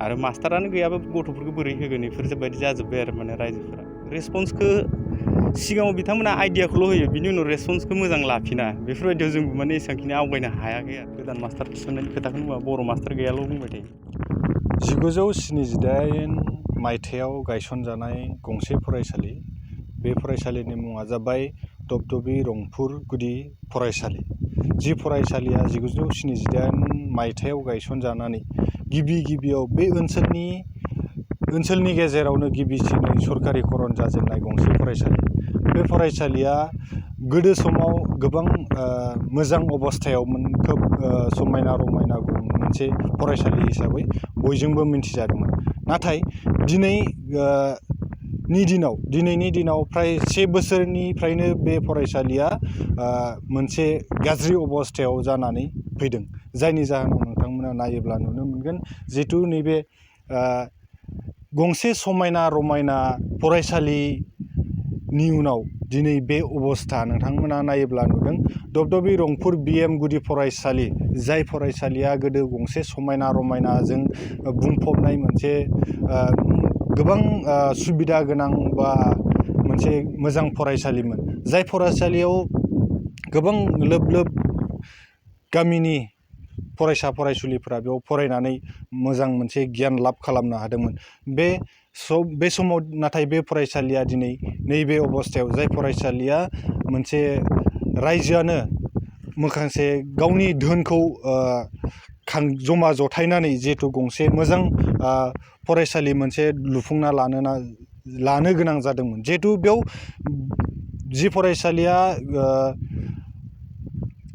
आरो मास्टारानो गैयाबा गथ'फोरखौ बोरै होगोन इफोरबायदि जाजोब्बाय आरो माने रायजोफोरा रेसपन्सखौ सिगाङाव बिथांमोना आइडियाखौल' होयो बिनि उनाव रेसपन्सखौ मोजां लाफिना बेफोरबायदियाव जोंबो माने एसेबांखिनि आवगायनो हायाखै आरो गोदान मास्टार थिसननायनि खोथाखौ बुंबा बर' मास्टार गैयाल' बुंबाय थायो। 1978 मायथाइयाव गायसनजानाय गंसे फरायसालि बे फरायसालिनि मुङा जाबाय दबदबि रंफुर गुदि फरायसालि। जि फरायसालिया 1978 मायथाइयाव गायसनजानानै गिबियाव बे ओनसोलनि गेजेरावनो गिबिसिनै सरकारि खरन जाजेननाय गंसे फरायसालि। बे फरायसालिया गोदो समाव गोबां मोजां अबस्थायावमोन, खोब समायना रमायना मोनसे फरायसालि हिसाबै बयजोंबो मिन्थिजादोंमोन। नाथाय दिनैनि दिनाव फ्राय 1 बोसोरनिफ्रायनो बे फरायसालिया मोनसे गाज्रि अबस्थायाव जानानै फैदों। जायनि जाहोनाव नोंथांमोना नायोब्ला नुनो मोनगोन जिहेथु नैबे गंसे समायना रमायना फरायसालिनि उनाव दिनै बे अबस्था नोंथांमोना नायोब्ला नुदों दबदबि रंफुर BM गुदि फरायसालि, जाय फरायसालिया गोदो गंसे समायना रमायनाजों बुंफबनाय मोनसे गोबां सुबिदा गोनां बा मोनसे मोजां फरायसालिमोन। जाय फरायसालियाव गोबां लोब लोब गामिनि फरायसा फरायसुलिफोरा बेयाव फरायनानै मोजां मोनसे गियान लाब खालामनो हादोंमोन। बे समाव नाथाय बे फरायसालिया दिनै नैबे अबस्थायाव, जाय फरायसालिया मोनसे रायजोआनो माखासे गावनि धोनखौ जमा जथायनानै जिहेथु गंसे मोजां फरायसालि मोनसे लुफुंना लानो गोनां जादोंमोन। जिहेथु बेयाव जि फरायसालिया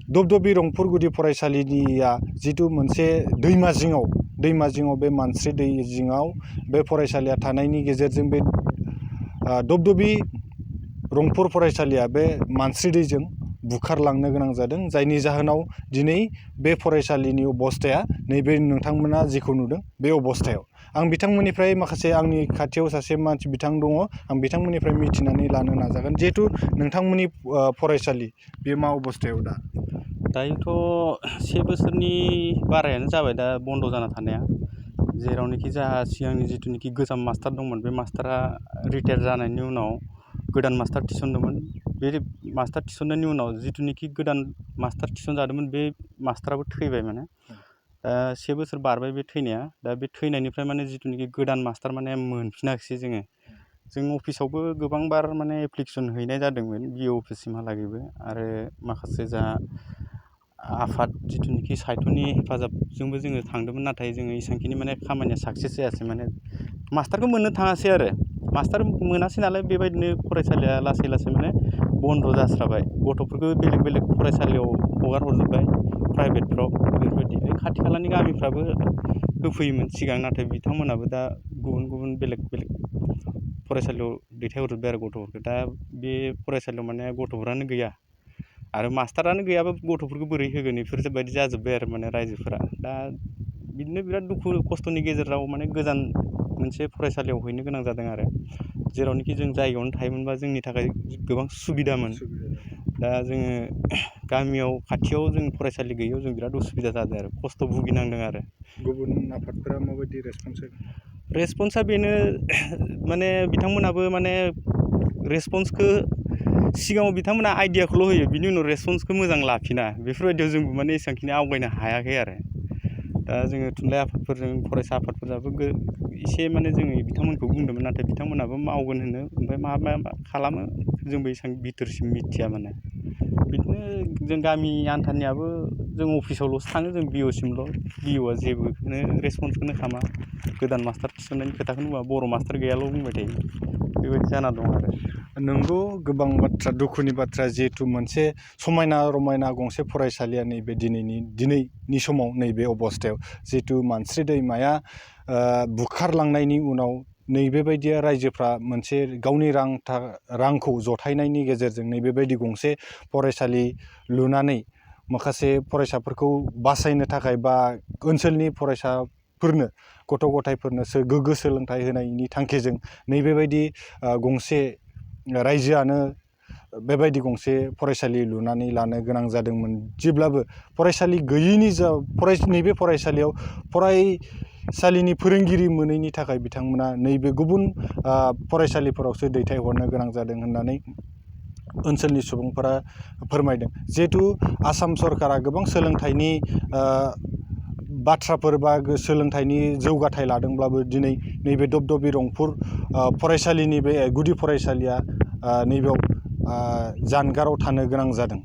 दबदबि रंफुर गुदि फरायसालिनिया जिथु मोनसे दैमा जिङाव बे मानस्रि दै जिङाव बे फरायसालिया थानायनि गेजेरजों बे दबदबि रंफुर फरायसालिया बे मानस्रि दैजों बुखारलांनो गोनां जादों। जायनि जाहोनाव दिनै बे फरायसालिनि अबस्थाया नैबे नोंथांमोना जिखौ नुदों बे अबस्थायाव। आं बिथांमोननिफ्राय माखासे आंनि खाथियाव सासे मानसि बिथां दङ, आं बिथांमोननिफ्राय मिथिनानै लानो नाजागोन जिहेथु नोंथांमोननि फरायसालि बे मा अबस्थायाव दा? दायोथ' 1 बोसोरनि बारायानो जाबाय दा बन्द' जाना थानाया। जेरावनोखि जोंहा सिगांनि जिथुनिखि गोजाम मास्टार दंमोन बे मास्टारा रिटायार जानायनि उनाव गोदान मास्टार थिसनदोंमोन। बे मास्टार थिसननायनि उनाव जिथुनिखि गोदान मास्टार थिसनजादोंमोन बे मास्टाराबो थैबाय माने। दा 1 बोसोर बारबाय बे थैनाया। दा बे थैनायनिफ्राय माने जिथुनिखि गोदान मास्टार माने मोनफिनाखिसै जोङो। जों अफिसावबो गोबांबार माने एप्लिकेसन हैनाय जादोंमोन BO अफिससिमहालागैबो, आरो माखासे जोंहा आफाद जिथुनिखि साहित्यनि हेफाजाबजोंबो जोङो थांदोंमोन। नाथाय जोङो एसेबांखिनि माने खामानिया साक्सेस जायासै, माने मास्टारखौ मोननो थाङासै आरो। मास्टार मोनासै नालाय बेबायदिनो फरायसालिया लासै माने बन्द' जास्राबाय। गथ'फोरखौ बेलेग फरायसालियाव हगार हरजोब्बाय, प्राइभेटफ्राव। बेफोरबायदि खाथि खालानि गामिफ्राबो होफैयोमोन सिगां, नाथाय बिथांमोनाबो दा गुबुन बेलेग फरायसालियाव दैथायहरजोब्बाय आरो गथ'फोरखौ। दा बे फरायसालियाव माने गथ'फोरानो गैया आरो मास्टारानो गैयाबा गथ'फोरखौ बोरै होगोन इफोरबायदि जाजोब्बाय आरो माने रायजोफोरा। दा बिदिनो बिराद दुखु खस्थ'नि गेजेराव माने गोजान मोनसे फरायसालियाव हैनो गोनां जादों आरो। जेरावनोखि जों जायगायावनो थायोमोनबा जोंनि थाखाय गोबां सुबिदामोन। दा जोङो गामियाव खाथियाव जों फरायसालि गैयैयाव जों बिराद उसुबिदा जादों आरो खस्थ' भुगिनांदों आरो। गुबुन आफादफोरा माबायदि रेसपन्सा बेनो माने बिथांमोनाबो माने रेसपन्सखौ सिगाङाव बिथांमोना आइडियाखौल' होयो बिनि उनाव रेसपन्सखौ मोजां लाफिना बेफोरबायदियाव जोंबो माने एसेबांखिनि आवगायनो हायाखै आरो। दा जोङो थुनलाइ आफादफोरजों फरायसा आफादफोराबो एसे माने जोङो बिथांमोनखौ बुंदोंमोन, नाथाय बिथांमोनाबो मावगोन होनो, ओमफ्राय मा खालामो जोंबो एसेबां बिथोरसिम मिथिया माने। बिदिनो जों गामि आन्थानियाबो जों अफिसावल'सो थाङो, जों BOसिमल'। BOआ जेबोखौनो रेसपन्सखौनो खालामा। गोदान मास्टार थिसननायनि खोथाखौनो बुंबा बर' मास्टार गैयाल' बुंबाय थायो। बेबायदि जाना दं आरो। नंगौ, गोबां बाथ्रा, दुखुनि बाथ्रा। जिहेथु मोनसे समायना रमायना गंसे फरायसालिया नैबे दिनैनि समाव नैबे अबस्थायाव, जिहेथु मानस्रि दैमाया बुखारलांनायनि उनाव नैबेबायदिया रायजोफ्रा मोनसे गावनि रांखौ जथायनायनि गेजेरजों नैबेबायदि गंसे फरायसालि लुनानै माखासे फरायसाफोरखौ बासायनो थाखाय बा ओनसोलनि फरायसाफोरनो गथ' गथायफोरनो गोग्गो सोलोंथाइ होनायनि थांखिजों नैबेबायदि गंसे रायजोआनो बेबायदि गंसे फरायसालि लुनानै लानो गोनां जादोंमोन। जेब्लाबो फरायसालि गैयैनि नैबे फरायसालियाव फरायसालिनि फोरोंगिरि मोनैनि थाखाय बिथांमोना नैबे गुबुन फरायसालिफोरावसो दैथायहरनो गोनां जादों होननानै ओनसोलनि सुबुंफोरा फोरमायदों। जिहेथु आसाम सरकारा गोबां सोलोंथाइनि बाथ्राफोर बा सोलोंथाइनि जौगाथाय लादोंब्लाबो दिनै नैबे दबदबि रंपुर फरायसालिनि बे गुदि फरायसालिया नैबेयाव जानगाराव थानो गोनां जादों।